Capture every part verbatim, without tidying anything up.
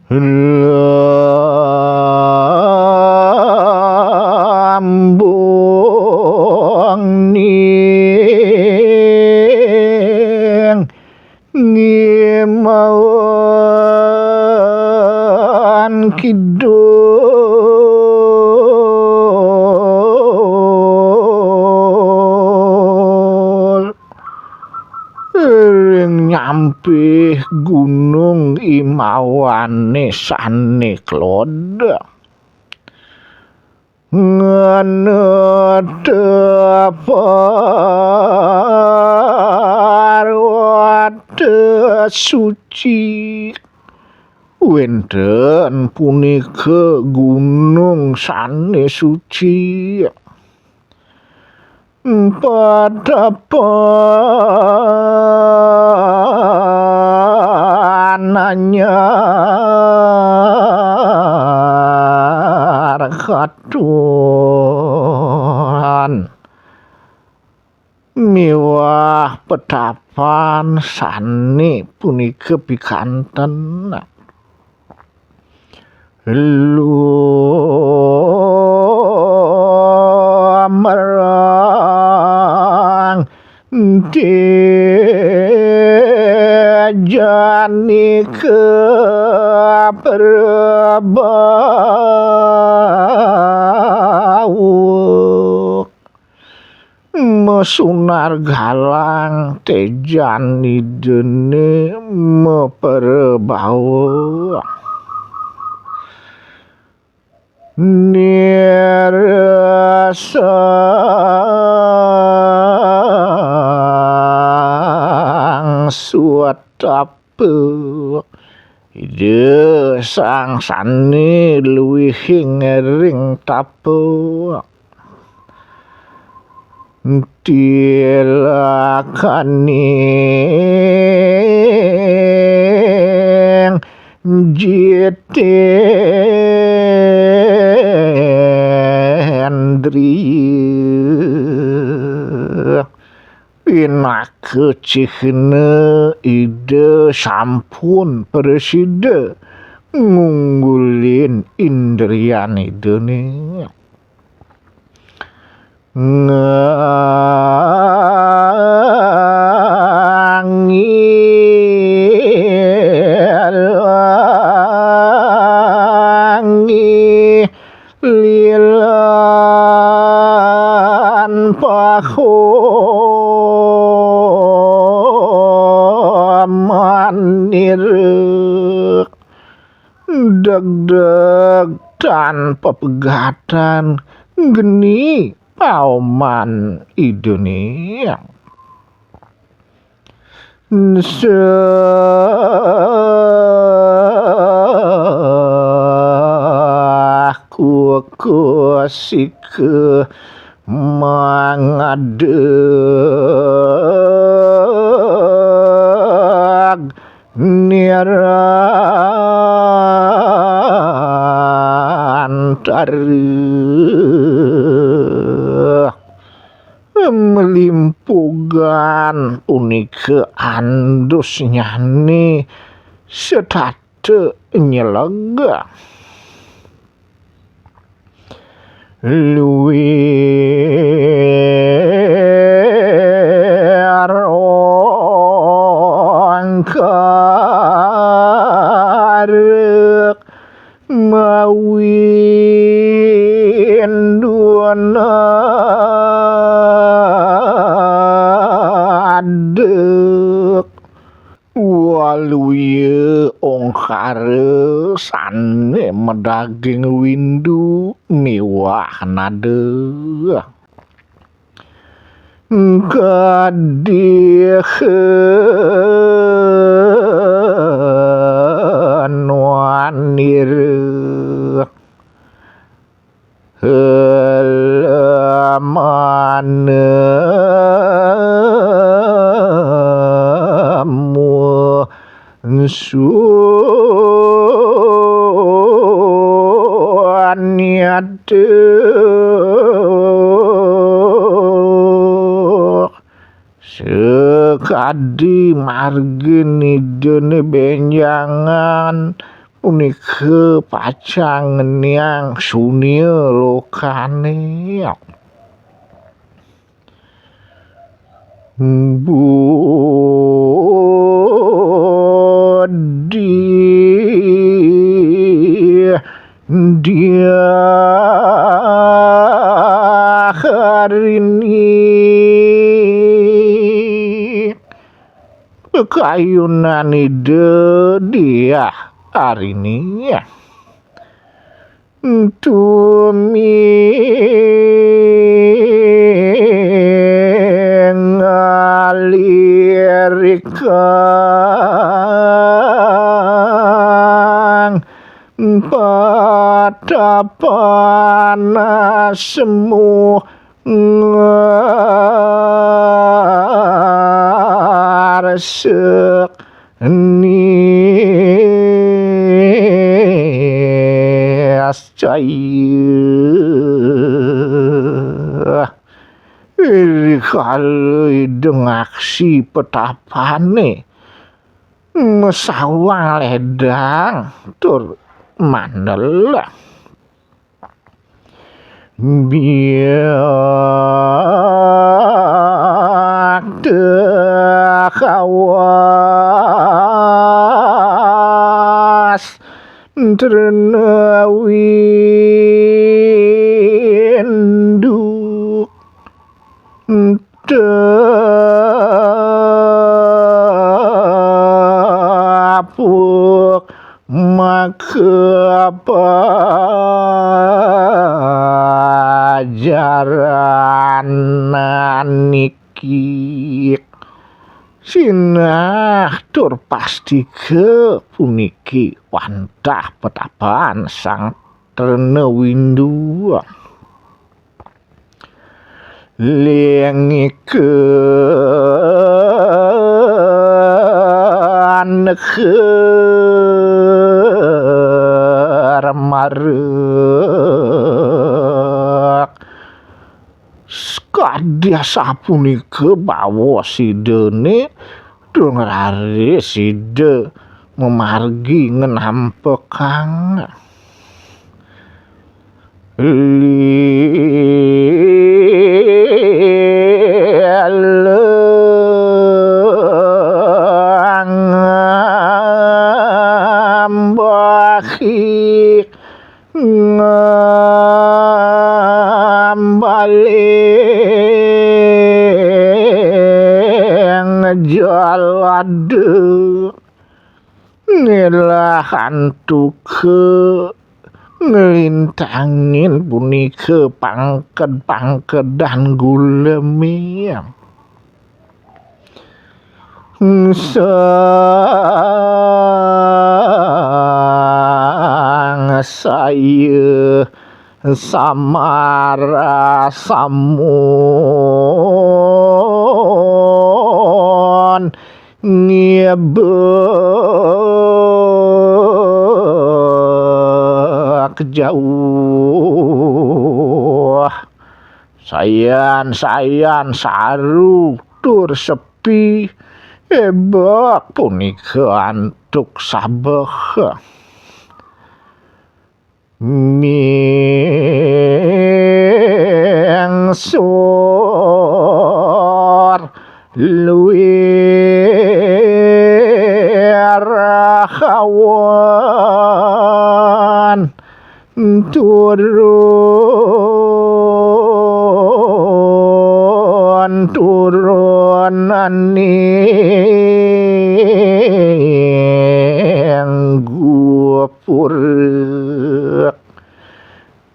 Lambung ning ngimawan kidul. Ring nyampih gunung imawane sane kloda. Ngenetepar wata suci. Wenten punika gunung sane suci. Patapan anyar katon miwah petapan sane punika pikanten. Lumerang tejanika prabawuk. Mesunar galang tejan Idane maprabawuk. Nirsang suatapa. Ida sang sane luihing ring tapa. Tilakaning jitendriya. Pinaka cihna Ida sampun prasida ngunggulin indrian Idane. Ngangi-, ngangi-, lilan pahomanira. Degdeg tan pepegatan geni paoman Idane. Sah kukusika mangadeg nirantara. Mlimpugan punika andusnyane setata nyeleg. Luir ongkarek mawindunadek. Waluya ongkara sane madaging windu miwah nada. Kadih nuanira. Lemana musuh nyata. Sakadi margin Idane benjangan Punika pacang ngeniang sunia lokane. Budi dia hari ini. Kayunan Ida Diah Arini. Tumi ngalirikang patapan semu ngarsek niscaya. Rikala Ida ngaksi petapane, mesawang ledang tur mandel. Biak tekawas trena windu tepuk maka pajaranan niki. Sinah tur pastika puniki wantah petapan Sang Trena Windu. Lengika marek. Sakadi asapunika baos Idane, dong raris Ida mamargi ngenampekang. Lilang ngambaki ngambaling jalada. Ngelah antuka nglintangin punika pangked-pangkedan guleme. Sangsaya samara samun ngibek jauh. Sayan-sayan saru tur sepi, ebek punika antuk sabeh. Mingsor luir hawan turun turunan ning gupur.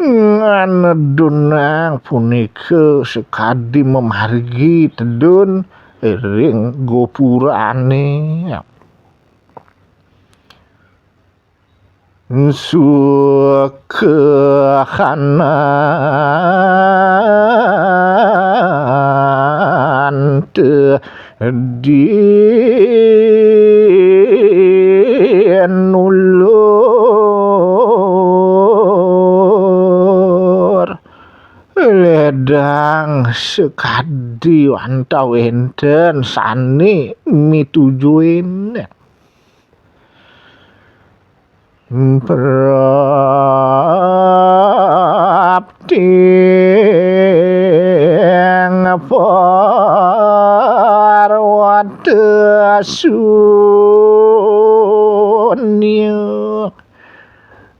Nganedunang punika sakadi mamargi tedun ring gopurane. Sukahanan tedin ulur. Ledang sakadi wantah wenten sane mitujuin. Prapting parwata sunya.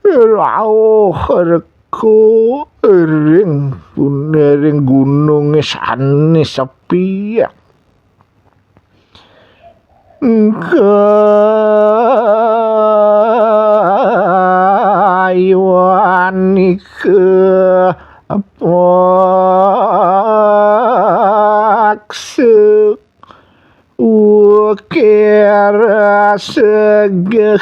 Rauh reka ring pun-, ring gununge sane sepi. Kayuanika paksa ukir segehing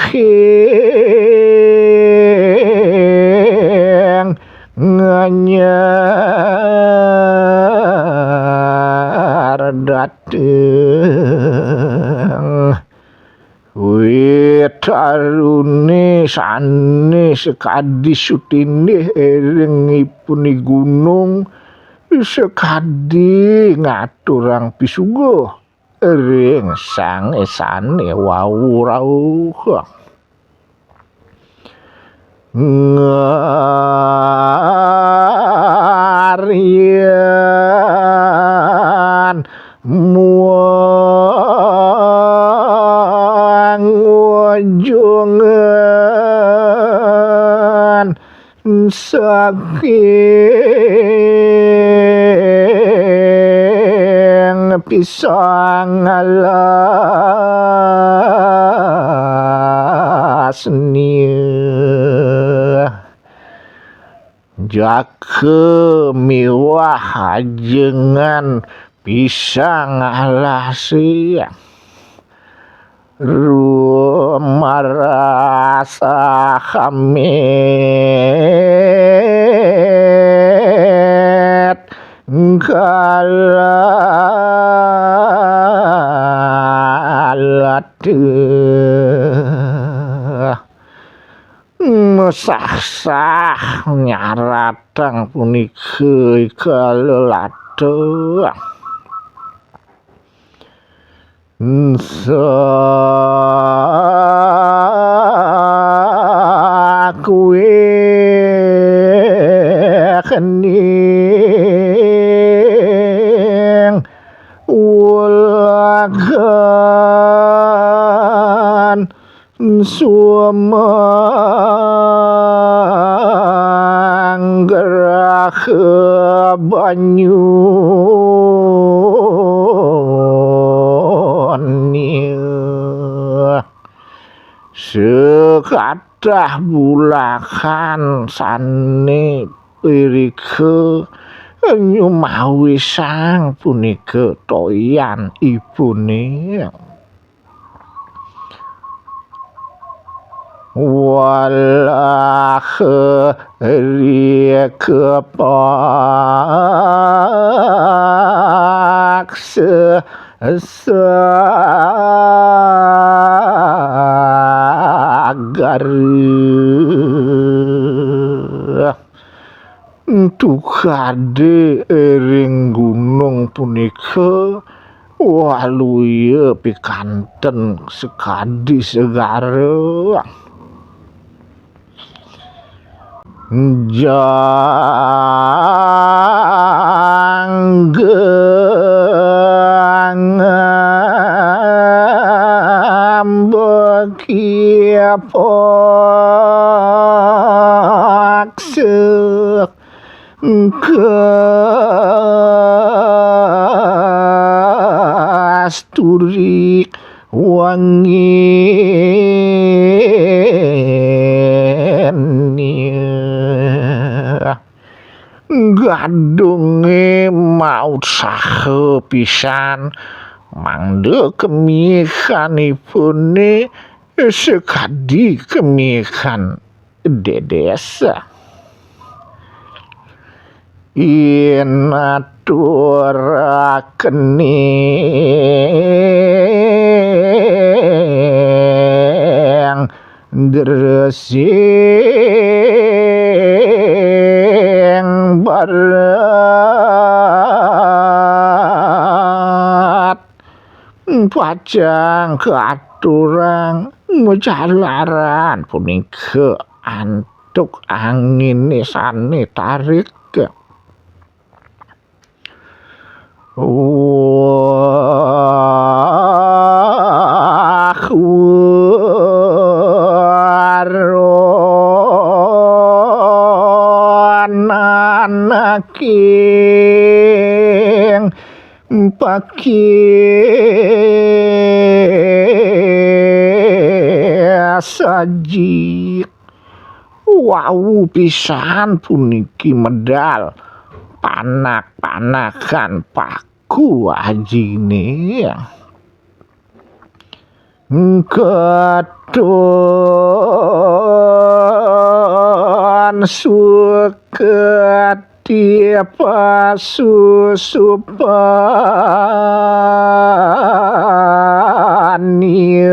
nganyar dateng. Witarune sane sakadi sutindih ring ipune gunung, sakadi ngaturang pisuguh ring sang sane wau rauh. Ngarian muangungan saking pisang alas nia. Jaka miwah ajengan pisang alase. Rumarasa amit kalateh. Mesah-sah nyaratang punika ika lelateh. Sakuih kening ulagan sumanggraha banyunya. Sekadah bulakan sane irika nyumawisang punika toyan ipune. Walah rika paksa sagara. Tukade ring gunung punika waluya pikanten sakadi segara. Janggang ambeki paksa kasturi wanginya. Gadunge mautsaha pisan mangda kemihanipune sakadi kemihan Dedes. Inaturakening dresing barat. Pacang katurang Jalaran punika antuk anginé sané tarik. Wah, waronan king pakisaji. Wau pisan puniki medal panak-panakan paku ajiné. Katon suketi pasusupani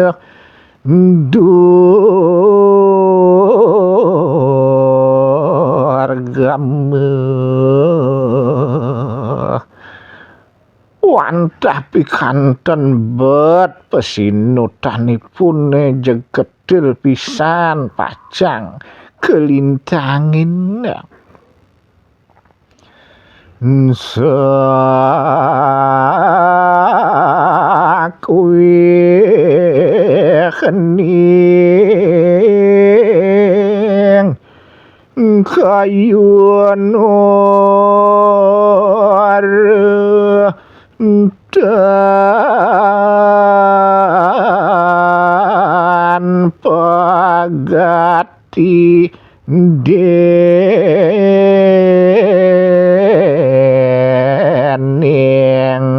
durgama. Wantah pikanten bet pasinutanipun jeg ketir pisan pacang kalintangin. Sakuwéning kayunur tan pagati déning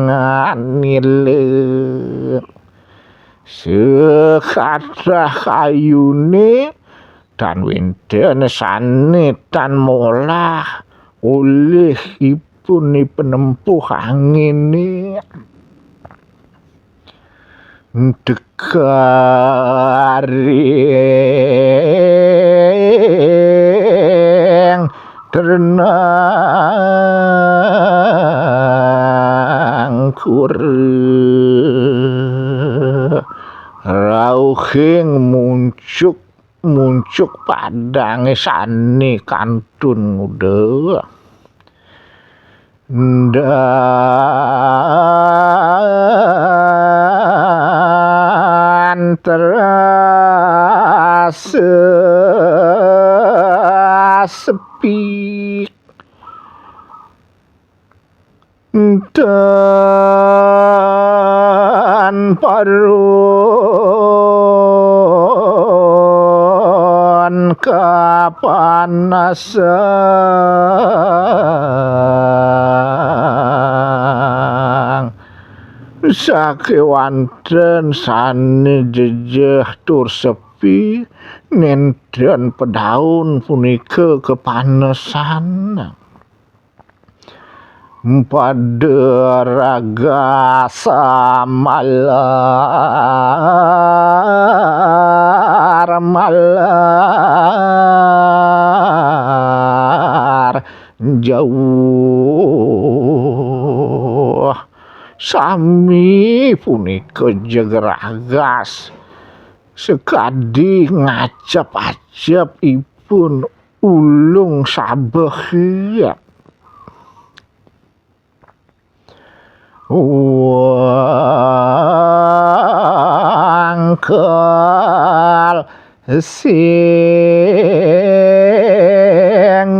anilé. Sekathah kayuné tan wénten sané tan molah olih ipun ni penempuh anginé. Tekaring ternangkur rauhing muncuk muncuk padangé sané kantun nguda. Dan terasa sepi. Dan parun kapanasang. Sakéwanten sané jejeh tur sepi, nénten pedaun punika kapanesan. Pada raga samalar-malar jauh. Sami punika jeg ragas sakadi ngacep-acep ipun ulung sabeh. Wangkal sing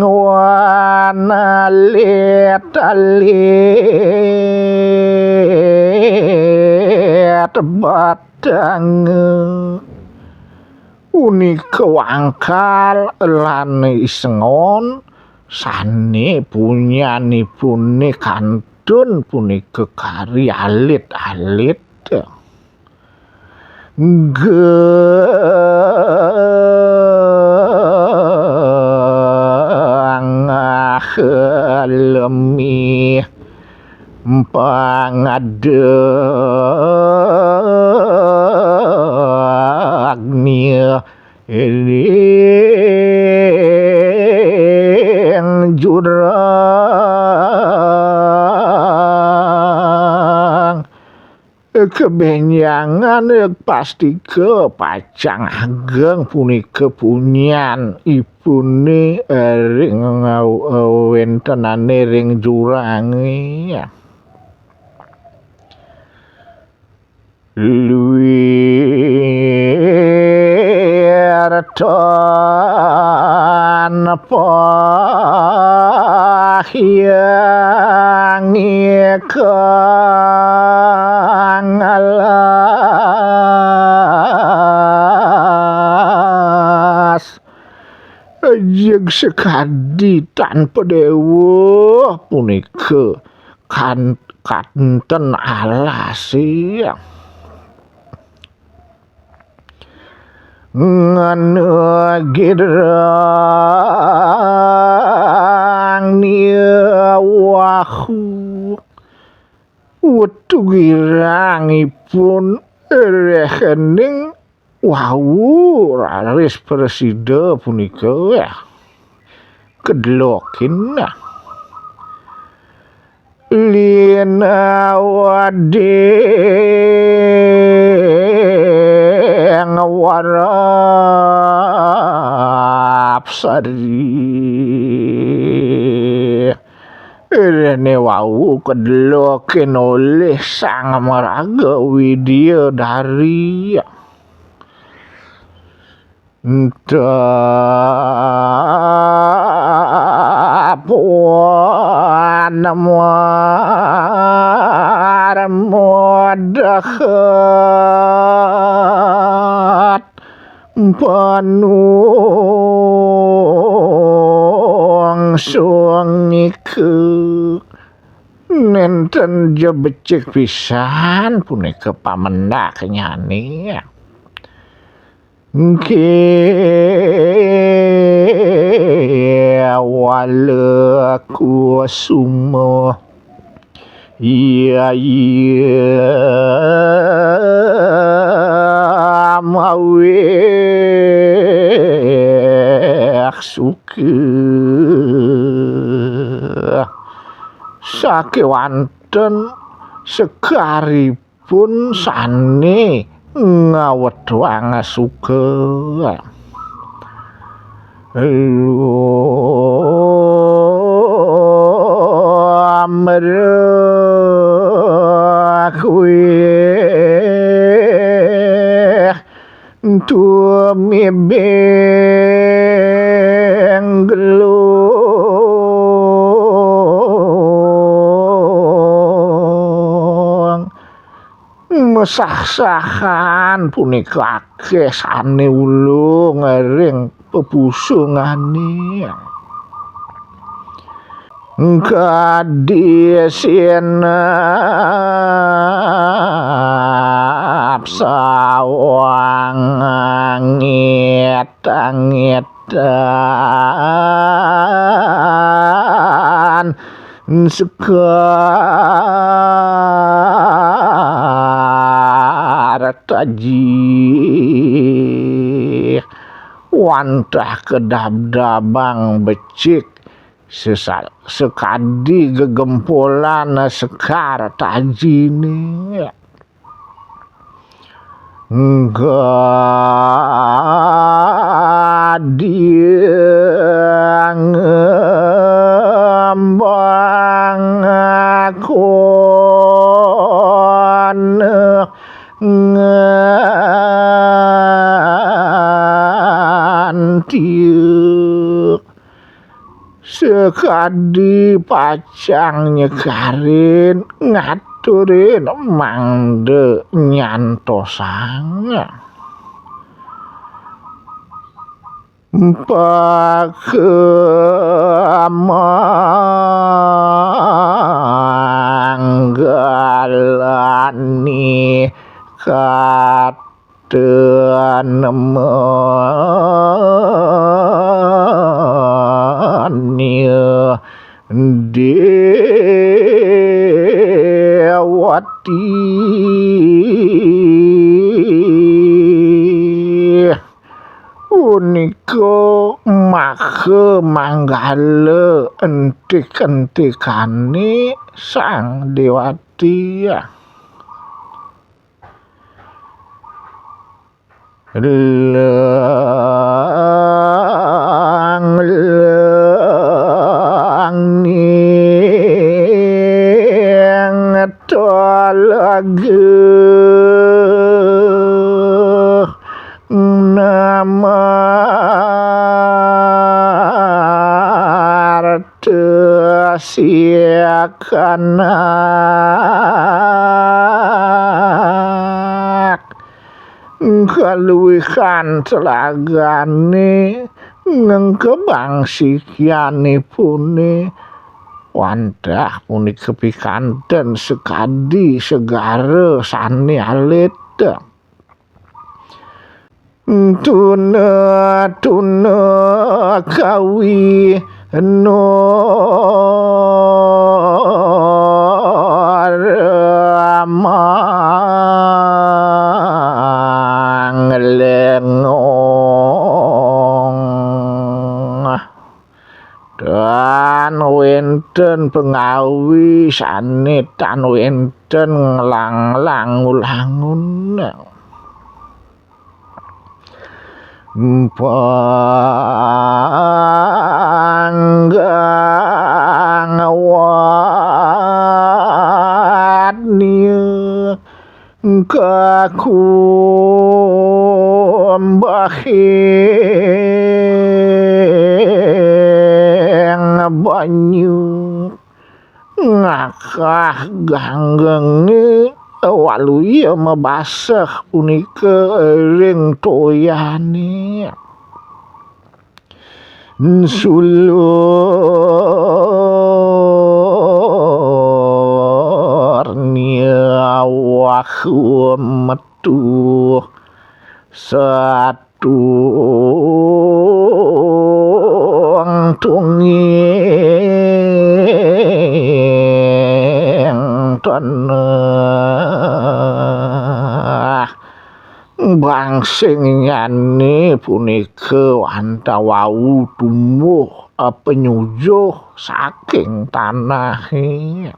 wanalit-alit batang. Punika wangkal lan isengon sané punyanipuné kantun punika kari alit-alit. Gengah lemih pangadeg ning jurang. Kebenjangan pastika pacang ageng punika punyan ipune ring wentenane ring jurange. Luir tanpa hyang ikang alas. Jeg sakadi tanpa dewa punika kan-, kanten alase. Ngana girang nia wahu. Wetu girangipun rehening wau raris prasida punika, ya. Kedlokin, nah. Linawading warapsari. Rene wau kedlokin olih Sang Maraga Widya Dari. Tapuan muar mudahat panung sungike. Nenten ja becik pisan punika pamendaknyane. Kéwala kusuma, iya, iya, mawéh suka. Sakéwanten sekari pun sané ngawetuang suka. Lumrek wéh tumibeng gelung. Mesah-sahan punika akéh sané ulung ring pepusungane. Kadi sinep sawang ngit-ngitan sekar taji, wantah kedabdabang becik sesa-, sekadi gegempolan sekar tajine. Gading embang kone nganti sekadi pacang nyekarin ngaturin mangda nyantosang. Pakemanggalani kat tanemenia Dewati. Punika maha manggala entik-entikane Sang Dewati. Lang langing talaga namarta siya kanak. Kaluwihan talagane ngengkebang sikyanipune wantah punika pikanten sakadi segara sane alit. Tuna-tuna kawi noramang lengong. Tan wenten pangawi sane tan wenten nglang-lang ulangun. Panggang watnia kakumbahing banyu ngakah ganggenge waluya mabaseh punika ring toyane. Sulur niawah metu sat tung tunging tanah. Bangsingnyane punika wantah wau tumbuh penyujuh saking tanahe.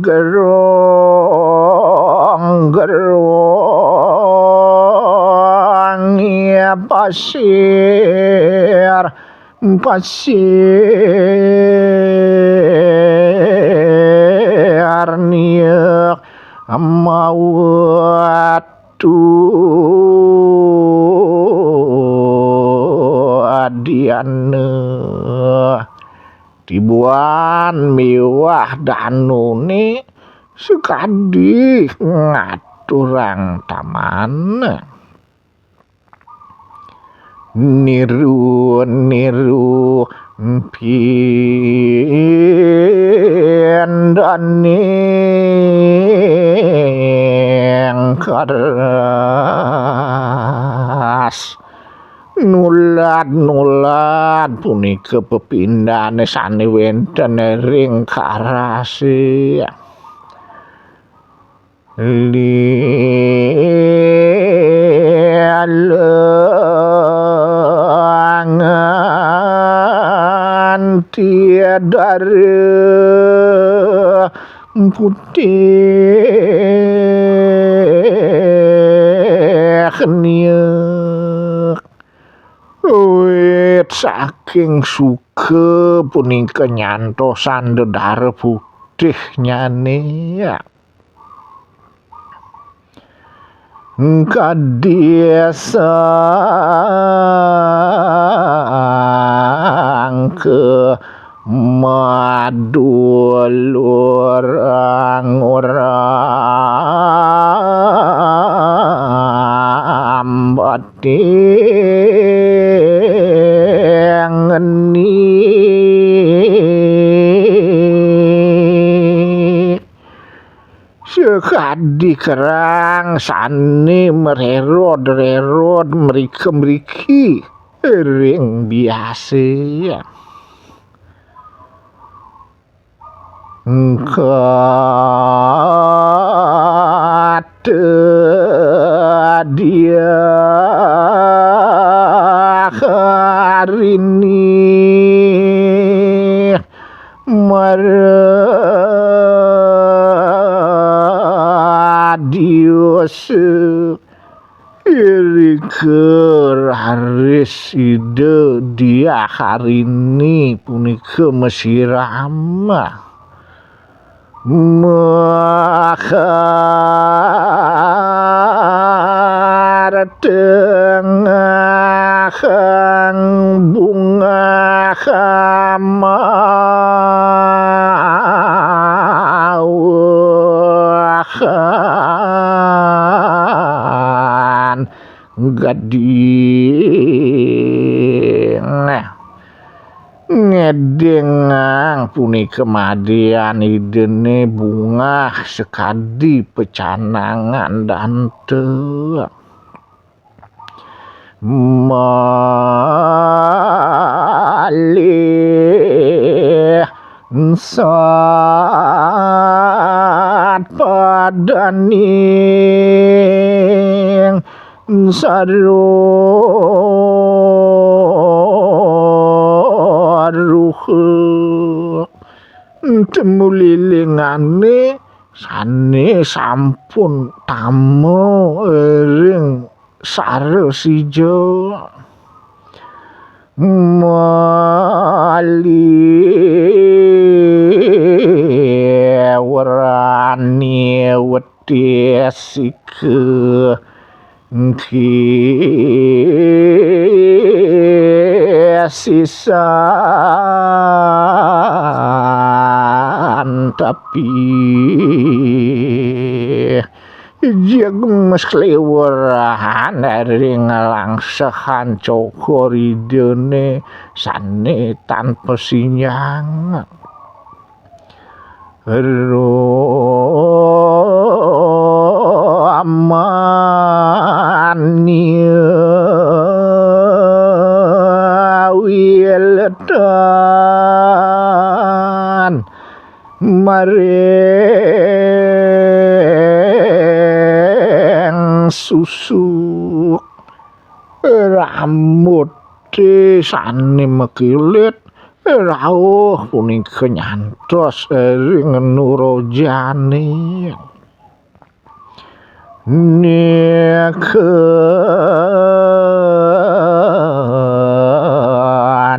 Gerong-gerong ya pasir, pasir niak mawat tu adiana tibuan miwah danune sakadi ngaturang taman. Niru-niru pindaning karas. Nulad-nulad punika pepindane sane wenten ring karase. Lialangan tiadara putih niak. Wit saking suka punika nyantosan dedara putihnyane. Kadi sangka madulur ngurambat tingeni. Sakadi kerang sane mererod-rerod mrika-mriki ring biase. Engkata dia harini Maradius. Irika raris Ida Diah Arini punika masirama. Mekar tengahang bungah mawahan gading. Ngedingang punika madian Idane bungah sakadi pecanangan danta. Malih sat padaning saruh ruh. Temulilingane sane sampun tama ring sara sija. Malih werani wetis sika kesisan tapi jeg mesliwerahan ring langsehan cokor Idane sane tanpa sinjang. Romania wiletan maring susuk rambute sane makilit rauh punika nyantos ring nurojane. Nika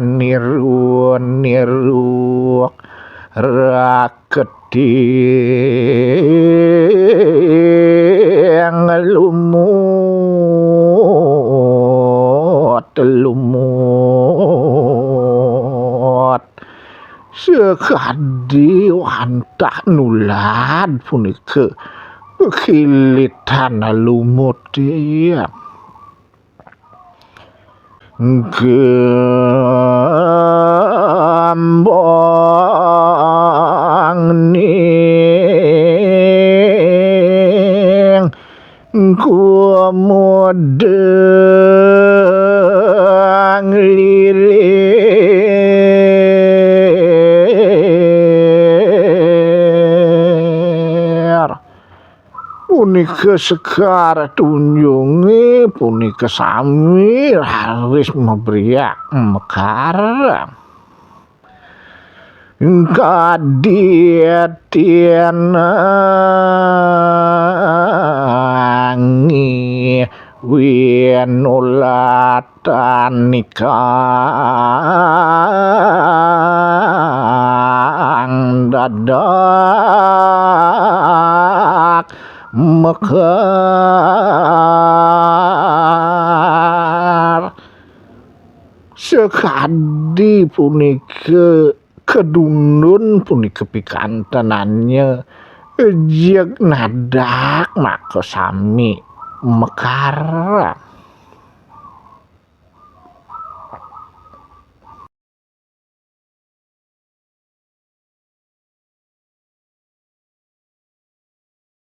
niru-niru raketing lumut-lumut. Sakadi wantah nulad punika pakilitan lumut. Kembang ning kumudeng lilir. Punika sekar tunjunge, punika sami raris mabriak mekar. Kadi tianangi winulat tanikang dadak mekar. Sakadi punika kadundun punika pikantenannya jeg nadak maka sami mekar.